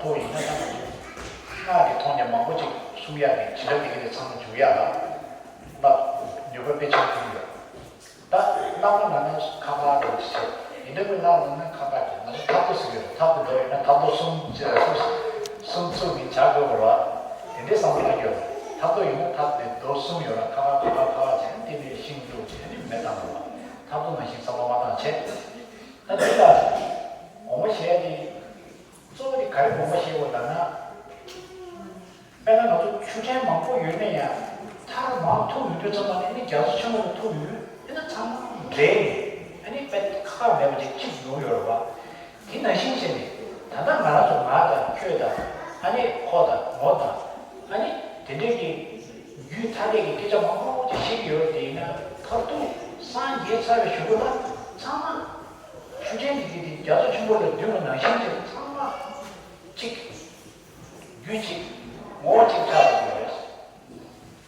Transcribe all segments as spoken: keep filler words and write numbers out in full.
ཐོག་ཡིན་ན་ད་ང་ཚོ་སྔགས་ཀྱི་ཐོག་ནས་མང་པོ་ཅིག་གསུང་ཡག་གི་བྱིན་རླབས་དེ་ག་དེ་ཚང་མ་འཇུག་ཡག་ལ་ད་ནུས་པ་དཔེ་ཆེན་པོ་ཡོད། ད་རྣམ་པ་ལ་ན་ཁ་ཁ་དང་བྱེད། ཡིན་འདྲ་བའི་ལ་ན་ཁ་ཁ་གི་ང་ཚོ་ཐབ་རྡོ་ཟེར་གྱི་རེད། ཐབ་ཀྱི་རྡོ་ཡིན་ན་ཐབ་རྡོ་གསུམ་བཅས་གསུམ་གསུམ་ཚུགས་ནས་བྱ་དགོས་པ་རེད། དེ་འདྲའི་བསམ་བློ་བཏང་རྒྱུ་རེད། ཐབ་རྡོ་ཡིན་ན་ཐབ་དེ་རྡོ་གསུམ་ཡོད་ལ་ཁ་ཁ་ཁ་ཁ་ཁ་བྱས་ནས་དེ་ནས་ཤིང་བླུགས་བྱས་ནས་མེ་བཏང་དགོས་པ། ཐབ་རྡོ་ནང་བཞིན་བསམ་བློ་མ་བཏང་བྱས། ད་དེ་ལ་དགོངས་པ་བཞེས་ཏེ། གཙོ་བོ་དེ་ག་རེ་དགོངས་པ་བཞེས་དགོས་ལབ་ན། དཔེར་ན་ང་ཚོ་ཆུ་ཕྲན་མང་པོ་ཡོད་ན་ཡང་མཐར་མར་ཐུག་ཡོང་དུས་ཙམ་པ་ནས་ནི་རྒྱ་མཚོ་ཆེན་པོ་ལ་ཐུག་ཡོང་དུས་ཨེ་ན་ཚང་མ་འདྲེས་ནས་ཨ་ནི་དཔེ་ཁག་ཁག་མེད་པ་ཅིག་གཅིག་ཡོང་ཡོད་རེད་བ། དེ་ནང་བཞིན་བྱས་ནས་ད་ལྟ་ང་རང་ཚོ་ང་དང་ཁྱོད་དང་ཨ་ནི་ཁོ་དང་ངོ་དང་ཨ་ནི་དེ་འདྲས་ཀྱི་རྒྱུད་ཐ་དད་ཀྱི་སྐད་ཆ་མང་པོ་ཅིག་བཤད་ཀྱི་ཡོད་རེད། དེ་ཡིན་ན་མཐར་ཐུག་སངས་རྒྱས་ཚར་བའི་གཞུག་གུ་ལ་ཚང་མ་ཆུ་ཕྲན་འདི་གི་དེ་རྒྱ་མཚོ་ཆེན་པོ་ལ་འདུས་པ་ནང་བཞིན་བྱས་ནས་ཚང་མ་གཅིག་རྒྱུད་གཅིག་ངོ་བོ་གཅིག་ཆགས་པ་ཡོད་རེད།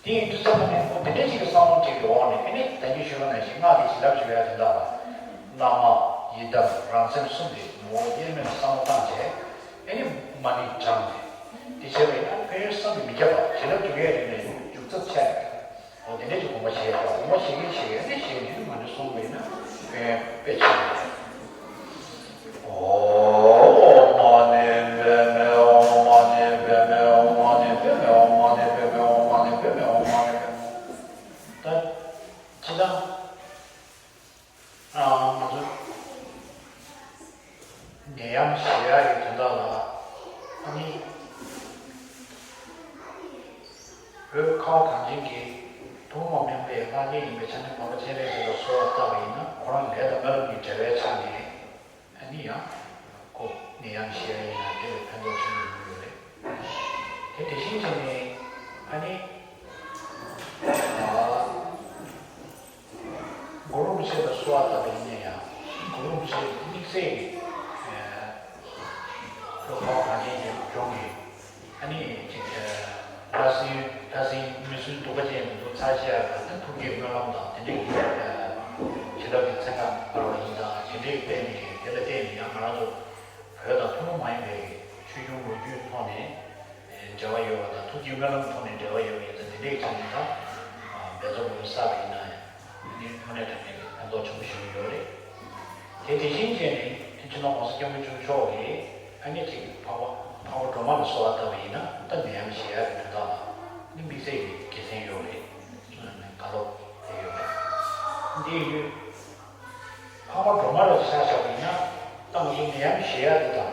དེ་ཡིན་དུས་ཙམ་པ་ནས་ཁོ་དེ་འདྲ་ཞིག་གི་བསམ་བློ་གཅིག་གི་འོག་ནས་ཨ་ནི་ད་གིན་ཞུས་པ་ནང་བཞིན་སྔགས་ཀྱི་བྱིན་རླབས་ཞུ་ཡ་དེ་འདྲ་ལ་བླ་མ་ཡི་དམ་རང་སེམས་གསུམ་དེ་ངོ་བོ་དབྱེར་མེད་ལ་བསམ་བློ་བཏང་བྱས་ཨ་ནི་མ་ཎི་བགྲངས་ནས་དེ་བྱས་པ་ཡིན་ན་ཕན་ཡོན་བསམ་གྱིས་མི་ཁྱབ་པ་བྱིན་རླབས་འཇུག་ཡས་རིགས་ནས་འཇུག་ཚབས་ཆེ། འོ་དེ་འདྲ་ཅིག་དགོངས་པ་བཞེས་ཤོག་དགོངས་པ་བཞེས་ཀྱིན་བཞེས་ཀྱིན་ཨ་ནི་བཞེས་ནས་མ་ཎི་གསུངས་པ་ཡིན་ན་ཕན་ཡོན་དཔེ་ཆེ་བ་རེད། ད་ཅི་ལྟར་ང་ཚོ་ནད་ཡམས་ཞི་ཡག་གི་དོན་དག་ལ་ཨ་ནི་བོད་ཁ་བ་གངས་ཅན་གྱི་ཐུན་མོང་མ་ཡིན་པའི་ལྷ་སྐལ་ཡིན་པའི་ཆ་ནས་འཕགས་པ་སྤྱན་རས་གཟིགས་ལ་གསོལ་བ་བཏབ་པ་ཡིན་ན་ཁོ་རང་ལས་དང་སྨོན་ལམ་གྱི་འབྲེལ་བའི་ཆ་ནས་ཨ་ནི་ཡང་ཁོ་ནད་ཡམས་ཞི་ཡག་ཡིན་ན་དེ་ལས་ཕན་ཐོགས་ཆེན་པོ་ཡོང་གི་ཡོད་རེད། དེ་དེ་བཞིན་བྱས་ནས་ཨ་ནི་ཨ། གུ་རུ་རིན་པོ་ཆེ་ལ་གསོལ་བ་བཏབ་པ་ཡིན་ན་ཡང་གུ་རུ་རིན་པོ་ཆེ་དམིགས་བསལ་གྱི་ལོ་ཁ་བ་གངས་ཅན་གྱི་ལྗོངས་ཀྱི་ཨ་ནི་ཅིག་ལྷ་སྲིན་ལྷ་སྲིན་མི་སྲུན་གདུག་པ་ཅན་དེ་ཚོ་ཚར་བཞག་ཡག་གི་ཐུགས་ཀྱི་སྨོན་ལམ་དང་དེ་འདྲའི་བྱིན་རླབས་ཀྱི་ཚན་ཁ་སྤར་བ་ཡིན་ཙང་དེ་འདྲའི་བརྟེན་ནས་དེ་ལ་བརྟེན་ནས་ཡང་ང་རང་ཚོ་བོད་དང་ཐུན་མོང་མ་ཡིན་པའི་ཆོས་འབྱུང་ལོ་རྒྱུས་ཐོག་ནས། འབྲེལ་བ་ཡོད་པ་དང་ཐུགས་ཀྱི་སྨོན་ལམ་ཐོག་ནས་འབྲེལ་བ་ཡོད་པ་ཡིན་ཙང་དེ་འདྲའི་ཆ་ནས་ད་འབད་རྩོལ་མང་པོ་བསགས་པ་ཡིན་ན་ཡང་དངོས་གནས་དྲང་གནས་ཀྱི་ཕན་ཐོགས་ཆེན་པོ་ཞིག་ཡོད་རེད། དེ་དེ་བཞིན་བྱས་ནས་སྤྱི་ནོར་༸གོང་ས་༸སྐྱབས་མགོན་ཆེན་པོ་མཆོག་གིས་ཨ་ནི་ཅིག་འཕགས་པ་འཕགས་པ་སྒྲོལ་མ་ལ་གསོལ་བ་བཏབ་པ་ཡིན་ན་ད་ནད་ཡམས་ཞི་ཡག་གི་དོན་དག་ལ་ནི་དམིགས་བསལ་གྱི་དགེ་མཚན་ཡོད་རེད། བཀའ་སློབ་དེ་ཡོད་རེད། འདི་ཡོད། འཕགས་པ་སྒྲོལ་མ་ལ་ཆ་བཞག་པ་ཡིན་ན་ད་ང་ཚོ་ནད་ཡམས་ཞི་ཡག་དེ་དང་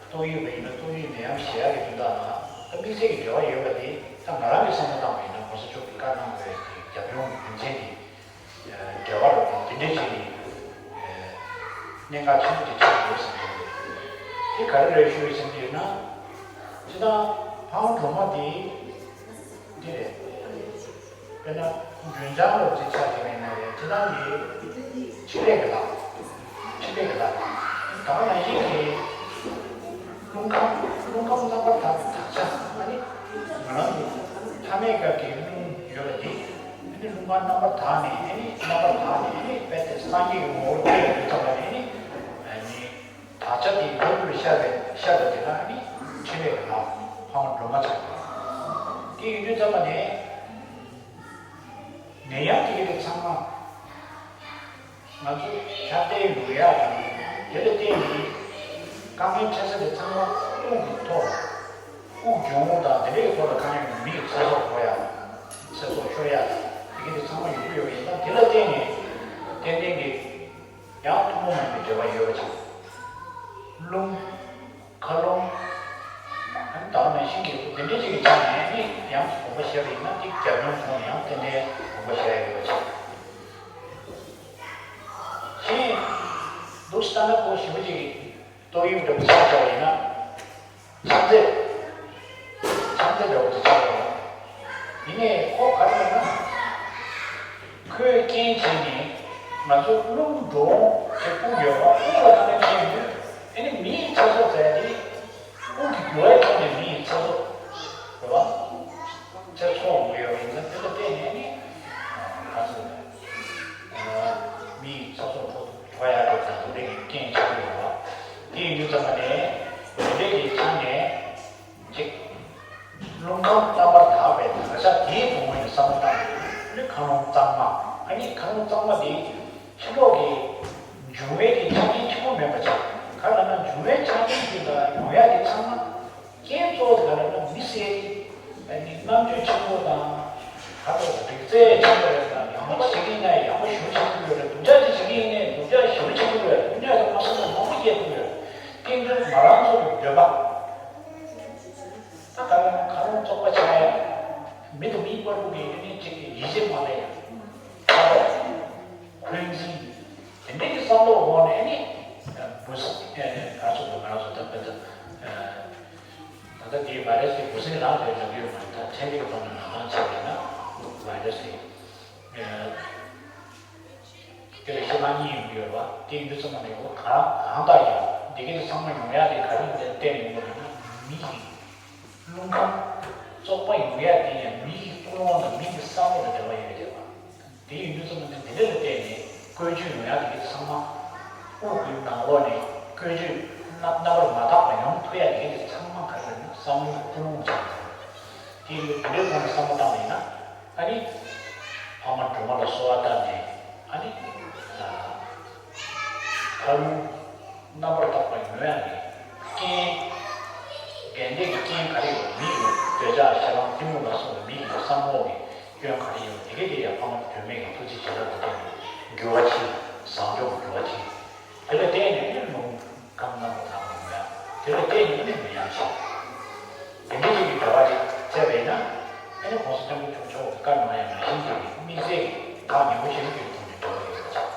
ཏོག་དབྱིབས་པ་ཡིན་ན་ཏོག་དབྱིབས་ནད་ཡམས་ཞི་ཡག་གི་དོན་དག་ལ་ད་དམིགས་བསལ་གྱི་འབྲེལ་བ་ཡོད་པ་དེ་ད་ང་རང་གི་བསམ་བློ་བཏང་བ་ཡིན་ན་༸གོང་ས་མཆོག་གིས་བཀའ་གནང་བའི་རྒྱབ་ལྗོངས་ཀྱི་རྒྱུ་མཚན་དེ་འབྲེལ་བ་རོགས་དང་དེ་འདྲའི་ཆེད་ནས་གནད་འགག་ཆེན་པོ་དེ་ཆགས་ཡོད་བསམ་གྱི་འདུག་དེ་ག་རེ་རེད་ཞུ་བའི་ཆེད་དུ་ཡིན་ན་སྤྱིར་བཏང་འཕགས་པ་སྒྲོལ་མ་དེ་འདི་རེད། དཔེར་ན་མགྲོན་བྱང་ལོ་ཅིག་ཆ་བཞག་པ་ཡིན་ན་རེད། དེ་དང་གི་ཕྲིན་ལས་ཀྱི་ལྷ། ཕྲིན་ལས་ཀྱི་ལྷ། ད་ག་ནང་བཞིན་གྱི་རླུང་ཁམས་རླུང་ཁམས་རྣམ་པར་དག་པའི་དག་བྱ་ཨ་ནི་ང་རང་ཚོ་ཐ་མལ་སྐབས་ཀྱི་རླུང་ཡོད་པ་འདི་ཨ་ནི་རླུང་ཁམས་རྣམ་པར་དག་ནས་ཨ་ནི་རྣམ་པར་དག་ནས་ཨ་ནི་རྦད་དེ་སངས་རྒྱས་ཀྱི་ངོ་བོར་སྐྱེས་པའི་ཙམ་པ་ནས་ཨ་ནི་ཨ་ནི། དག་བྱ་དེ་མགོན་པོ་ལ་ཤར་བའི་ཤར་བ་དེ་ལ་ནི་ཕྲིན་ལས་ཀྱི་ལྷ་འཕགས་པ་སྒྲོལ་མ་ཆགས་པ། དེ་ཡིན་དུས་ཙམ་པ་ནས་ནད་ཡམས་དེ་ག་དེ་ཚང་མ་ང་ཚོ་ཆགས་བསྡད་ཡོང་ཡག་དང་དེ་ལ་བརྟེན་ནས་དཀའ་ངལ་འཕྲད་ས་དེ་ཚང་མ་དབུགས་ཀྱི་ཐོག་དབུགས་འབྱུང་བ་དང་དེ་འདྲའི་ཐོག་ལ་གང་ཡོང་མིའི་ཚེ་སྲོག་འཕྲོག་ཡག་ཚེ་སྲོག་ཤོར་ཡག་དེ་ག་དེ་ཚང་མ་ཡོང་གི་ཡོད་པ་ཡིན་ཙང་དེ་ལ་བརྟེན་ནས་ཏན་ཏན་གྱི། ཡང་ཐུན་མོང་མ་ཡིན་པའི་འབྲེལ་བ་ཡོད་པ་ཅིག་རླུང་། མཁའ་རླུང་། ད་ནང་བཞིན་གྱི་འདི་འདྲའི་ཅིག་གི་ཆ་ནས་ནི་ཡང་དགོངས་པ་བཞེས་པ་ཡིན་ན་འདི་རྒྱབ་ལྗོངས་ཐོག་ནས་ཡང་ཏན་ཏན་དགོངས་པ་བཞེས་ཡ་ཡོད་པ་ཅིག་གཞན། འདུག་སེ་ལྟ་ན་ཁོ་ཞེ་པོ་ཅིག་ཏོག་དབྱིབས་འདྲ་པོ་ཆགས་བཞག་པ་ཡིན་ན། ཆང་རྫས། ཆང་རྫས་འདྲ་བོ་ཅིག་ཆགས་ཡོད་རེད། ཡིན་ནའི་ཁོ་ག་རེ་ལབ་ན། ཁོའི་རྐྱེན་བྱས་ནས་ང་ཚོ་རླུང་འགྲོ་འོང་བྱེད་དབུགས་ཡོད་རེད་བ། དབུགས་ལ་ཁ་ནས་ཁེངས་ཡོད། ཨ་ནི་མིའི་ཚེ་སྲོག་ཟེར་ཡ་དེ། དབུགས་ཀྱི་རྒྱུ་བའི་ཐོག་ནས་མིའི་ཚེ་སྲོག་རེད་བ། ཚེ་སྲོག་ཡོད་པ་ཡིན་ན་དེ་ལ་བརྟེན་ནས་ནི། ག་ཚོད། མིའི་ཚེ་སྲོག་འཕྲོག་འཕྲོག་ཡག་གི་དང་དེ་འདྲའི་རྐྱེན་ཆགས་ཀྱི་ཡོད་རེད་བ། དེ་ཡིན་དུས་ཙམ་པ་ནས་དེ་འདྲའི་གི་ཆ་ནས་ རླུང་ཁམས་རྣམ་པར་དག་པའི་དག་ཆ་དེའི་ཐོག་ནས་བསམ་བློ་བཏང་ནས་ནི་མཁའ་རླུང་གཙང་མ། ཨ་ནི་མཁའ་རླུང་གཙང་མ་དེ་ཕྱི་ལོགས་ཀྱི་འབྱུང་བའི་གི་ཆ་རྐྱེན་ཆེན་པོ་མེད་པ་བྱས། ག་རེ་ལབ་ན་འབྱུང་བའི་ཆ་རྐྱེན་དེ་ལ་ཡོང་ཡ་དེ་ཚང་མ། རྐྱེན་གཙོ་བོ་དེ་ག་རེ་ལབ་ན་མི་སེར་གྱི་ཨ་ནི་རྣམ་དཔྱོད་ཆེན་པོ་དང་། ག་རེ་རིག་རྩལ་ཆེན་པོ་རེད་དང་། ཡག་པོ་བྱེད་ཀྱི་ཡིན་ན་ཡག་པོ་ཞེ་པོ་བྱེད་ཐུབ་ཡོད་རེད། སྡུག་ཅག་ཅིག་བྱེད་ཀྱི་ཡིན་ན་སྡུག་ཅག་ཞེ་པོ་བྱེད་ཐུབ་ཡོད་རེད། སྡུག་ཅག་དེ་མ་སོང་ན་མང་པོ་སྐྱེལ་ཐུབ་ཡོད་རེད། རྐྱེན་གྱིས་ང་རང་ཚོ་གི་འདོད་པ། ད་ག་རེ་ལབ་ན་མཁའ་རླུང་བཙོག་པ་ཆགས་ཡ། མི་དང་མིའི་བར་དུ་གི་ཨ་ནི་གཅིག་གི་ཡིད་ཆེས་མ་ལས་ཡ། ཁ་དོག་འཁོན་འཛིན། དེ་འདྲའི་གི་བསམ་བློ་འོག་ནས་ཨ་ནི་འབུ་སྲིན་ཨ་ནི་ང་ཚོ་གི་ང་ཚོ་ད་དཔེ་ད་ད་ལྟ་དེའི་བྷའི་རེ་སི་དེ་འབུ་སྲིན་རང་རེད་ལབ་ཀྱི་ཡོད་མ་རེད། ད་ཚན་རིག་གི་ཐོག་ནས་ནང་བསྟན་བྱས་པ་ཡིན་ན་བྷའི་རེ་སི་དེ། དེ་ལ་ཤི་ལ་གཉིས་ཡོང་གི་ཡོད་རེད་བ། དེ་ཡིན་དུས་ཙམ་པ་ནས་འོ་གང་གང་ལྟར་ཀྱང་འདི་གའི་ཚང་མ་ཡོང་ཡག་དེ་ག་རེ་བརྟེན་ཡོང་གི་རེད་ན། མི་ཡི་རླུང་ཁམས་བཙོག་པ་ཡོང་ཡག་དེ་ཡང་མི་ཡི་ཀུན་སློང་དང་མི་ཡི་བསམ་བློ་དང་འབྲེལ་བ་ཡོད་རེད་བ། དེ་ཡིན་དུས་ཙམ་པ་ནས་འདི་འདྲ་ལ་བརྟེན་ནས་ཀུན་སྤྱོད་ཡོང་ཡག་དེ་གའི་ཚང་མ་དབུགས་ཀྱི་ནང་ལོགས་ནས་ཀུན་སྤྱོད་རྣམ་རྣམ་པར་མ་དག་པ་ཡོང་ཐུབ་ཡག་དེ་གའི་ཚང་མ་ག་རེ་རེད་ན་བསམ་བློའི་ཀུན་སློང་ཆགས་ཡོད་རེད། དེ་ཡིན་དུས་འདི་འདྲའི་ཐོག་ནས་བསམ་བློ་བཏང་བ་ཡིན་ན། ཨ་ནི། ཕ་མ་སྒྲོལ་མ་ལ་གསོལ་བ་བཏབ་ནས། ཨ་ནི། ཨ། མཁའ་རླུང་རྣམ་པར་དག་པ་ཡོང་ཡག་གི་རྐྱེན། འགལ་ཟླའི་གི་རྐྱེན་ག་རེ་ཡོད། མི་ཡི་འདོད་ཆགས་ཞེ་སྡང་གཏི་མུག་ལ་སོགས་པའི་མི་ཡི་བསམ་བློ་གི་སྐྱོན་ག་རེ་ཡོད། དེ་གའི་དེ་ཡང་ཕ་མ་སྒྲོལ་མའི་གི་ཐུགས་རྗེ་བྱིན་རླབས་ལ་བརྟེན་ནས་འགྱུར་བ་ཕྱིན། བཟང་ཕྱོགས་འགྱུར་བ་ཕྱིན། དེ་ལ་བརྟེན་ནས་ཨ་ནི་རླུང་། ཁམས་རྣམ་པར་དག་པ་ཡོང་ཡ། དེ་ལ་བརྟེན་ནས་ནི་མི་ཡང་ཞིང་། དེ་འདྲ་ཅིག་གི་འབྲེལ་བ་ཅིག་བྱས་པས་ན། ཨ་ནི་༸གོང་ས་༸སྐྱབས་མགོན་ཆེན་པོ་མཆོག་གིས་བཀའ་གནང་ཡ་ནང་བཞིན་ཅིག་གི་དམིགས་བསལ་གྱི་ཐག་ཉེ་པོ་ཞིག་གི་ཐོག་ནས་འབྲེལ་བ་ཡོད་པ་ཅིག་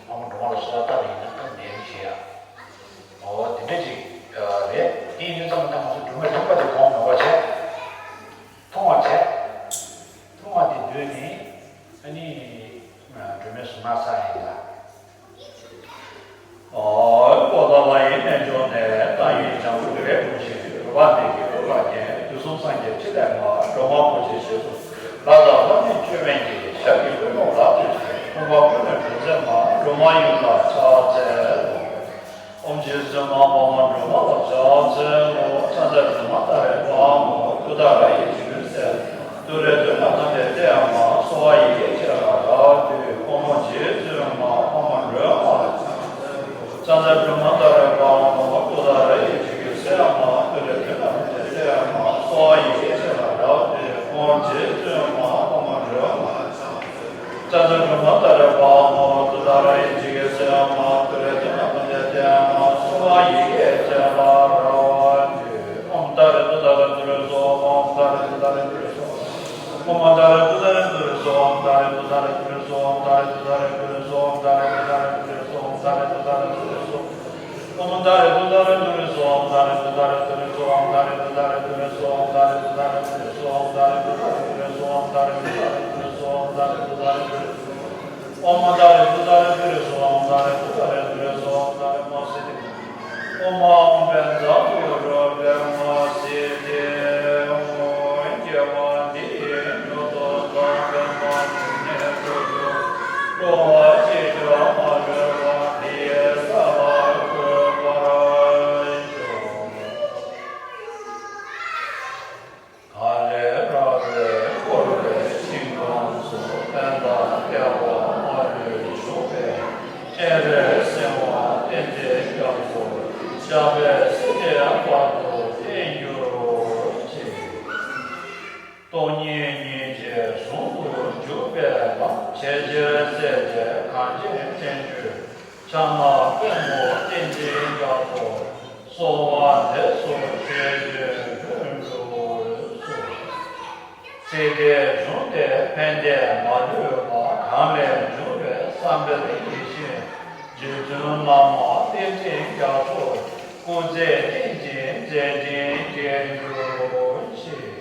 ཕ་མ་སྒྲོལ་མ་ལ་གསོལ་བ་བཏབ་པ་ཡིན་ན་སྐབས་འདིར་བཞེས་ཡ། འོ་དེ་འདྲ་ཅིག་རེད། དེ་ཡིན་དུས་ཙམ་པ་ད་ང་ཚོ་སྒྲོལ་མ་རིག་པ་དེ་གོང་མོས་པ་བྱས། མཐོང་བ་བྱས། མཐོང་བ་དེ་བསྡུས་ནས་ཨ་ནི་སྒྲོལ་མའི་གཟུངས་སྔགས་ཚར་ཡིན་ལ། ཨོ། པོ་ཏཱ་ལ་ཡི་རྣལ་འབྱོར་ནས། ཏཱ་ཡི་བྱང་ཆུབ་རིགས་པའི་གོ་འཕང་ཞིང་། རོལ་པ་འདི་ཡིས་ཀུན་ལ་མཁྱེན། དུས་གསུམ་སངས་རྒྱས་ཁྲི་ལས་མར། སྒྲོལ་མ་ཀླུ་ཆེན་ཞེས་སུ། ལྷ་དང་ལྷ་མིན་ཆོས་དབྱིངས་ཀྱི། ཞབས་ཀྱི་པུས་མོ་ལག་ཏུ་བྱིན། ཕོངས་པ་ཀུན་ལས་སྒྲོལ་མཛད་མ། སྒྲོལ་མ་ཡུམ་ལ་ཕྱག་འཚལ་ལོ། ཨོཾ་རྗེ་བཙུན་མ་འཕགས་མ་སྒྲོལ་མ་ལ་ཕྱག་འཚལ་ལོ། ཙཾ་ཙ་སྒྲོལ་མ་ཏཱ་རེ་པདྨོ། ཏུཏྟཱ་ར་ཡི་འཇིགས་སྐུལ་སེལ། ཏུ་རེ་ཏུན་ཏྲ་དྷཱ་ཏེ་ཏདྱ་མ། གསོལ་བ་ཡི་གེ་ཤེས་རབ་ཏུ། ཨོཾ་རྗེ་བཙུན་མ་འཕགས་མ་སྒྲོལ་མ་ལ་ཕྱག་འཚལ་ལོ། ཙཾ་ཙ་སྒྲོལ་མ་ཏཱ་རེ་པདྨོ། ཏུཏྟཱ་ར་ཡི་འཇིགས་སྐུལ་སེལ་མ། ཏུ་རེ་ཏུན་ཏྲ་དྷཱ་ཏེ་ཏདྱ་མ། གསོལ་བ་ཡི་གེ་ཤེས་རབ་ཏུ། ཨོཾ་རྗེ་བཙུན་མ་འཕགས་མ་སྒྲོལ་མ་ལ་ཕྱག་འཚལ་ལོ། ཙཾ་ཙ་སྒྲོལ་མ་ཏཱ་རེ་པདྨོ། ཏུཏྟཱ་ར་ཡི་འཇིགས་སྐུལ་སེལ་མ། ཏུ་རེ་ཏུན་ཏྲ་དྷཱ་ཏེ་ཏདྱ་མ། གསོལ་བ་ཡི་གེ་ཤེས་རབ་ཏུ། ཨོཾ་ཏཱ་རེ་ཏུཏྟཱ་རེ་ཏུ་རེ་སྭཱ་ཧཱ། ཨོཾ་ཏཱ་རེ་ཏུཏྟཱ་རེ་ཏུ་རེ་སྭཱ་ཧཱ། ཨོཾ་ཏཱ་རེ་ཏུཏྟཱ་རེ་ཏུ་རེ་སྭཱ་ཧཱ། ཨོཾ་ཏཱ་རེ་ཏུཏྟཱ་རེ་ཏུ་རེ་སྭཱ་ཧཱ། ཨོཾ་ཏཱ་རེ་ཏུཏྟཱ་རེ་ཏུ་རེ་སྭཱ་ཧཱ། ཨོཾ་ཏཱ་རེ་ཏུཏྟཱ་རེ་ཏུ་རེ་སྭཱ་ཧཱ། ཨོཾ་ཏཱ་རེ་ཏུཏྟཱ་རེ་ཏུ་རེ་སྭཱ་ཧཱ། ཨོཾ་ཏཱ་རེ་ཏུཏྟཱ་རེ་ཏུ་རེ་སྭཱ་ཧཱ། ཨོཾ་ཏཱ་རེ་ཏུཏྟཱ་རེ་ཏུ་རེ་སྭཱ་ཧཱ། ཨོཾ་ཏཱ་རེ་ཏུཏྟཱ་རེ་ཏུ་རེ་སྭཱ་ཧཱ། ཨོཾ་ཏཱ་རེ་ཏུཏྟཱ་རེ་ཏུ་རེ་སྭཱ་ཧཱ། ཨོཾ་ཏཱ་རེ་ཏུཏྟཱ་རེ་ཏུ་རེ་སྭཱ་ཧཱ། ཨོཾ་ཏཱ་རེ་ཏུཏྟཱ་རེ་ཏུ་རེ་སྭཱ་ཧཱ། ཨོཾ་ཏཱ་རེ་ཏུཏྟཱ་རེ་ཏུ་རེ་སྭཱ་ཧཱ། ཨོཾ་ཏཱ་རེ་ཏུཏྟཱ་རེ་ཏུ་རེ་སྭཱ་ཧཱ། ཨོཾ་ཏཱ་རེ་ཏུཏྟཱ་རེ་ཏུ་རེ་སྭཱ་ཧཱ། ཨོཾ་ཏཱ་རེ་མ་སི་ཏི། ཨོཾ་ཨཱཿཧཱུྃ་བཛྲ་གུ་རུ་པདྨ་སིདྡྷི་ཧཱུྃ། སྐྱེ་བ་འདི་ཡི་མྱུར་དུ་བདག་པདྨ་འབྱུང་གནས་སུ་གྱུར། འགྲོ་བ་ཅིས་ཀྱང་མ་ལུས་པ། འདི་ཡི་ས་ལ་འཁོད་པར་ཤོག། གངས་ལས་ར་བས་བསྐོར་བའི་ཞིང་ཁམས་སུ། ཕན་དང་བདེ་བ་མ་ལུས་འབྱུང་བའི། སྤྱན་རས་གཟིགས་དབང་བསྟན་འཛིན་རྒྱ་མཚོ། ཞབས་པད་སྲིད་མཐའི་བར་དུ་བརྟན་གྱུར་ཅིག། སྟོང་ཉིད་སྙིང་རྗེ་ཟུང་དུ་འཇུག་པའི་ལམ། ཇི་ལྟར་སྲས་བཅས་གངས་ཅན་བསྟན་བཅོས། ཕྱག་ན་པདྨོ་བསྟན་འཛིན་རྒྱ་མཚོ། གསོལ་བ་འདེབས་སོ་ཆོས་ཀྱི་མགོན་པོ་སུ། སྲིད་མཐའི་འབྱུང་ལྡན་ཕན་བདེ་མ་ལུས་པ། གང་ལས་འབྱུང་བའི་བསམ་འཕེལ་ཡིད་བཞིན་རྗེ་བཙུན་བླ་མ་བསྟན་འཛིན་རྒྱ་མཚོ། སྐུ་ཚེ་བརྟན་ཅིང་མཛད་འཕྲིན་རྒྱས་གྱུར་ཅིག།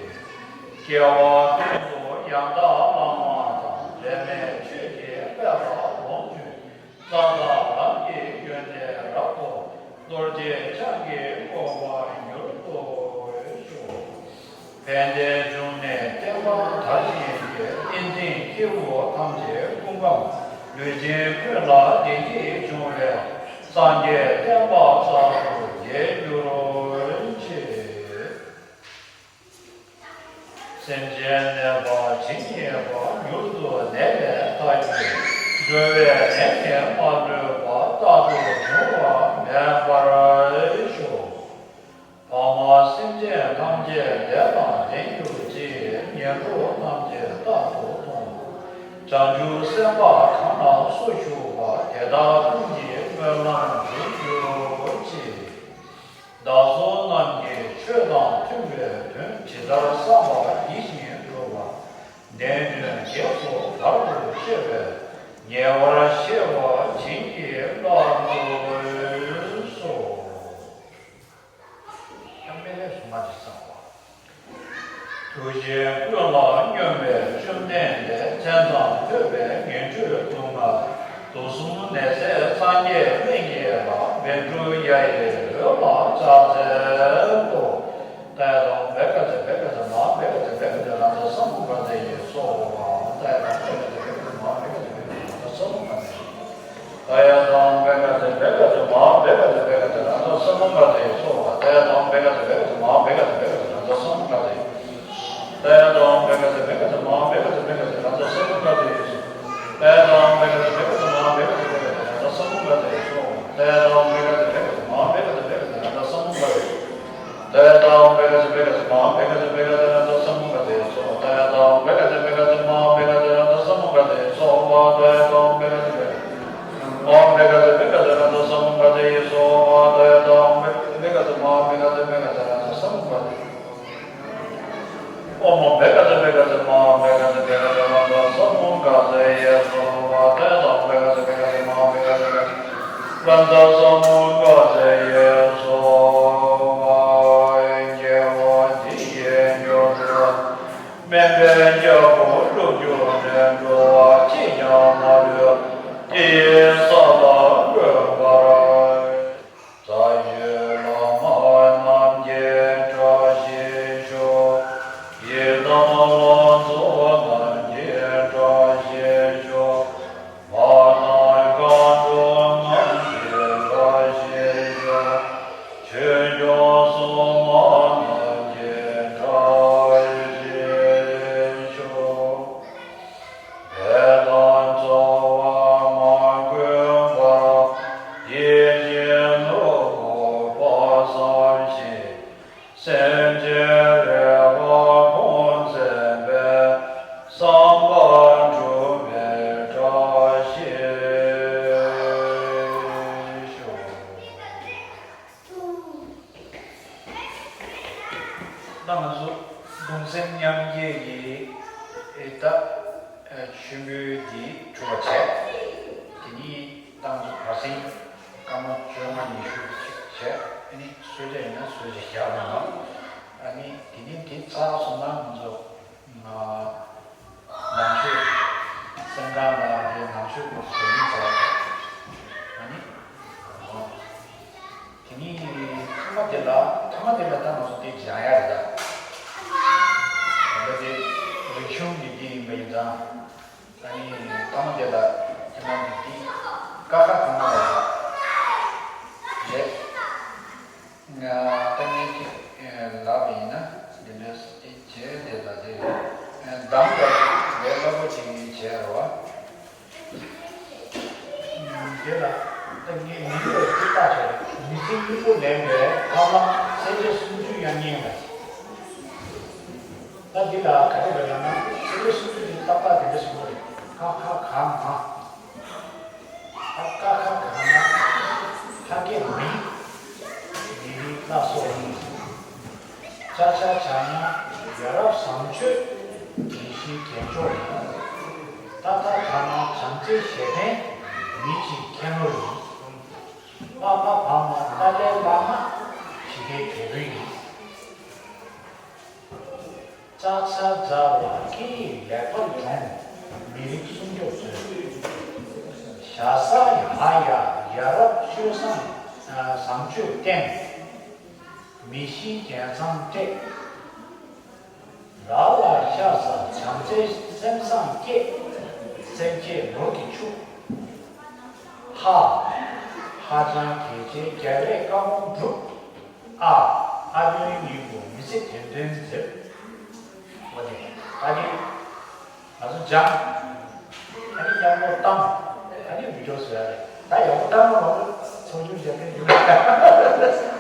སྐྱེ་བ་ཀུན་ཏུ་ཡང་དག་བླ་མ་དང་། འབྲལ་མེད་ཆོས་ཀྱི་དཔལ་ལ་ལོངས་སྤྱོད། ལྷ་དང་ལམ་གྱི་ཡོན་ཏན་རབ་ཏུ་རྡོ་རྗེ་འཆང་གི་གོ་འཕང་མྱུར་དུ་ཤོག། ཕན་བདེའི་འབྱུང་གནས་བསྟན་པ་དར་ཞིང་རྒྱས། བསྟན་འཛིན་སྐྱེས་བུ་ཐམས་ཅད་སྐུ་ཁམས་ལུས་སྦྱིན་ཀུན་ལ་བདེ་སྐྱིད་འབྱུང་བའི། སངས་རྒྱས་བསྟན་པ་རྩ་བརྒྱད་རྒྱས་གྱུར་ཅིག། སེམས་ཅན་ནད་པ་ཇི་སྙེད་པ། མྱུར་དུ་ནད་ལས་ཐར་གྱུར། འགྲོ་བའི་ནད་ནི་མ་གྲོལ་བ། རྟག་ཏུ་འབྱུང་བ་མེད་པར་ཤོག། འཕགས་མ་སེམས་ཅན་ཐམས་ཅད་བདེ་དང་ལྡན་གྱུར་ཅིག། ངན་འགྲོ་རྣམས་ཀྱིས་རྟག་ཏུ་མཐོང་། བྱང་ཆུབ་སེམས་དཔའ་གང་ལ་སུ་ཞུགས་པ། དེ་དག་ཀུན་གྱི་སྨོན་ལམ་འགྲུབ་གྱུར་ཅིག། བདག་སོགས་རྣམས་ཀྱིས་ཆོས་དང་མཐུན་པའི་དོན། ཇི་ལྟར་བསམ་པ་ཡིད་བཞིན་འགྲུབ་པ། ནད་གདོན་བགེགས་སོགས་བར་དུ་གཅོད་པའི། ཉེ་བར་ཤེས་པ་བྱིན་གྱིས་བརླབ་ཏུ་གསོལ། སྐྱབས་མེད་ལས་སུ་མ་ཅིག་བསགས་པ། ཐུགས་རྗེ་ཀུན་ལ་སྙོམས་པའི་བཅོམ་ལྡན་འདས། མཚན་ཙམ་ཐོས་པས་ངན་འགྲོའི་སྡུག་བསྔལ། དུག་གསུམ་ནད་མཛད་སངས་རྒྱས་སྨན་གྱི་བླ། བཻ་ཌཱུརྱ་ཡི་འོད་ལ་ཕྱག་འཚལ་ལོ། ཏདྱ་ཐཱ། བཻ་ཌཱུརྱ་བཻ་ཌཱུརྱ་མ་ཧཱ་བཻ་ཌཱུརྱ་བཻ་ཌཱུརྱ་རཏྣ་ས་མུདྒ་ཛ་ཡེ་སྭཱ་ཧཱ། ཏདྱ་ཐཱ། བཻ་ཌཱུརྱ་བཻ་ཌཱུརྱ་མ་ཧཱ་བཻ་ཌཱུརྱ་བཻ་ཌཱུརྱ་རཏྣ་ས་མུདྒ་ཛ་ཡེ། ཏདྱ་ཐཱ། བཻ་ཌཱུརྱ་བཻ་ཌཱུརྱ་མ་ཧཱ་བཻ་ཌཱུརྱ་བཻ་ཌཱུརྱ་རཏྣ་ས་མུདྒ་ཛ་ཡེ་སྭཱ་ཧཱ། ཏདྱ་ཐཱ། བཻ་ཌཱུརྱ་བཻ་ཌཱུརྱ་མ་ཧཱ་བཻ་ཌཱུརྱ་བཻ་ཌཱུརྱ་རཏྣ་ས་མུདྒ་ཛ་ཡེ། ཏདྱ་ཐཱ། བཻ་ཌཱུརྱ་བཻ་ཌཱུརྱ་མ་ཧཱ་བཻ་ཌཱུརྱ་བཻ་ཌཱུརྱ་རཏྣ་ས་མུདྒ་ཛ་ཡེ་སྭཱ་ཧཱ། ཏདྱ་ཐཱ། བཻ་ཌཱུརྱ་བཻ་ཌཱུརྱ་མ་ཧཱ་བཻ་ཌཱུརྱ་བཻ་ཌཱུརྱ་རཏྣ་ས་མུདྒ་ཛ་ཡེ་སྭཱ་ཧཱ། ཏདྱ་ཐཱ། བཻ་ཌཱུརྱ་བཻ་ཌཱུརྱ་མ་ཧཱ་བཻ་ཌཱུརྱ་བཻ་ཌཱུརྱ་རཏྣ་ས་མུདྒ་ཛ་ཡེ། ཏདྱ་ཐཱ། བཻ་ཌཱུརྱ་བཻ་ཌཱུརྱ་མ་ཧཱ་བཻ་ཌཱུརྱ་བཻ་ཌཱུརྱ་རཏྣ་ས་མུདྒ་ཛ་ཡེ་སྭཱ་ཧཱ། ཏདྱ་ཐཱ། བཻ་ཌཱུརྱ་བཻ་ཌཱུརྱ་མ་ཧཱ་བཻ་ཌཱུརྱ་རཏྣ་ས་མུདྒ་ཛ་ཡེ་སྭཱ་ཧཱ། ཏདྱ་ཐཱ། བཻ་ཌཱུརྱ་བཻ་ཌཱུརྱ་མ་ཧཱ་བཻ་ཌཱུརྱ་རཏྣ་ས་མུདྒ་ཛ་ཡེ་སྭཱ་ཧཱ། ཏདྱ་ཐཱ། བཻ་ཌཱུརྱ་བཻ་ཌཱུརྱ་མ་ཧཱ་བཻ་ཌཱུརྱ་བཻ་ཌཱུརྱ་རཏྣ་ས་མུདྒ་ཛ་ཡེ། ཨོཾ་བཻ་ཌཱུརྱ་བཻ་ཌཱུརྱ་མ་ཧཱ་བཻ་ཌཱུརྱ་བཻ་ཌཱུརྱ་རཏྣ་ས་མུདྒ་ཛ་ཡེ་སྭཱ་ཧཱ། ཏདྱ་ཐཱ། བཻ་ཌཱུརྱ་བཻ་ཌཱུརྱ་མ་ཧཱ་བཻ་ཌཱུརྱ་བཻ་ཌཱུརྱ་རཏྣ་ས་མུདྒ་ཛ་ཡེ་སྭཱ་ཧཱ། དགེ་བ་འདི་ཡིས་མྱུར་མཐོང་། དམན་པའི་རྒྱལ་པོ་བློ་བསྒྱུར་ནས། འགྲོ་བ་གཅིག་ཀྱང་མ་ལུས་དེ་ཡི་ས་ལ་འགོད་པར། ས་བཅུའི་བླ་མ་རྣམས་ཀྱི་བཀྲ་ཤིས་ཤོག། ཡི་དམ་ལྷ་ཚོགས་རྣམས་ཀྱི་བཀྲ་ཤིས་ཤོག། མ་ཎི་མཁའ་འགྲོ་རྣམས་ཀྱི་བཀྲ་ཤིས་ཤོག། ཆོས་སྐྱོང་སྲུང་མ་རྣམས་ཀྱི་བཀྲ་ཤིས་ཤོག། འདས་དང་འཚོ་བ་མ་གུས་པར། ཡིད་བཞིན་ནོར་བུ་དཔག་བསམ་ཤིང་། སེམས་ཅན་རེ་བ་ཁོང་འཛིན་པའི། བསམ་པ་འགྲུབ་པའི་བཀྲ་ཤིས་ཤོག། ད་ང་ཚོ་གདུང་སེམས་མཉམ་སྐྱེད་ཀྱི་ཨེ་ད་མཆོད་འབུལ་འདི་གྲུབ་པ་བྱས། དེ་ནས་ད་ང་ཚོ་བར་གསེང་སྐར་མ་བཅོ་ལྔ་ཉི་ཤུ་ཅིག་བྱས། ཨ་ནི་གསོལ་ཇ་ཡིན་ན་གསོལ་ཇ་རྒྱག་རོགས་གནང་། ཨ་ནི་དེ་ནས་དེ་ཚར་སོང་ན་ང་ཚོ། ནང་མཆོད། སེམས་ཁང་ནང་གི་ནང་མཆོད་སྐོར་ཞུ་ཡིན་ཟེར་བ་དང་། ཨ་ནི། དེ་ནི་ཐ་མ་དེ་ལ་ཐ་མ་དེ་ལ་ད་ང་ཚོ་དེ་སྦྱང་ཡ་རེད་ད། ད་ལྟ་དེ་རིག་གཞུང་གི་དེ་ཡིན་པ་ཡིན་ཙང་། ཨ་ནི་ཐ་མ་དེ་ལ་ཁྱེད་རང་གི་དེ་ཀ་ཁ་ཐ་མ་ལ་རེད། ད་ངས་ཅིག་ལབ་པ་ཡིན་ན་འདི་འདྲ་བྱས་དེ་ལ་དེ་གདམ་ག་ཅིག་ལས་སླ་པོ་ཅིག་བྱས་རོགས། དེ་ལ་ད་ངས་མི་འདི་ལ་ཅིག་བཏགས་བྱས་རེད། མི་ཚེ་སྙིང་པོ་ལེན་པའི་ཐབས་ལམ་སེམས་བསྐྱེད་སུམ་ཅུ་དབྱངས་སྙན་ལ། ད་འདི་ལ་ག་རེ་རེད་ལབ་ན་སེམས་བསྐྱེད་སུམ་ཅུ་དེ་ཏག་ཏག་དེ་འདྲ་ཞིག་རེད། ཀ་ཁ་ག་ང་། ཨ་ཀ་ཁ་ག་ན། ཁ་སྐད་མི། མི་རིགས་སླར་གསོ་ཡིན། ཅ་ཆ་ཇ་ན་ཡ་རབས་བཟང་སྤྱོད་མི་གཤིས་རྒྱན་སྐྱོང་ཡིན། ཏ་ཐ་ད་ན་བྱམས་བརྩེའི་གཞལ་ཕན་མི་གཅིག་ཁྱད་ནོར་ཡིན། པ་ཕ་བ་མ་ཏཱ་ལའི་བླ་མ་ཕྱི་རྒྱལ་རྒྱལ་པོ་ཡིན། ཙག་ཚ་ཛ་ལ་སྐད་ཡིག་ལེགས་པར་སྦྱོང་། མི་རིགས་སྲུང་སྐྱོབ་མཛོད། ཞ་ཟ་ཡ་ཧ་ཡ་ཡ་རབས་སྤྱོད་བཟང་བཟང་སྤྱོད་བསྟེན། མི་ཤི་རྒྱལ་མཚམས་བསྐྲད། ར་ལ་ཤ་ཟ་བྱམས་བརྩེའི་སེམས་བཟང་བསྐྱེད། སེམས་བསྐྱེད་ནོར་གྱི་ཕྱུག། ཧ། ཧ་ཅང་གལ་ཆེའི་རྒྱལ་བའི་བཀའ་དགོངས་སྒྲུབ། ཨ། ཨ་དོན་སྙིང་པོ་མི་ཚེ་དོན་དོན་མཛད། འོ་དེ་ བཞག་ཨ་ནི་ཡག་པོ་བཏང་། ཨ་ནི་བི་ཌི་ཡོ་བཟོ་ཡ་རེད། ད་ཡག་པོ་བཏང་ན་མང་པོ་ཚོགས་ཆུང་བཞག་མཁན་ཡོད་རེད།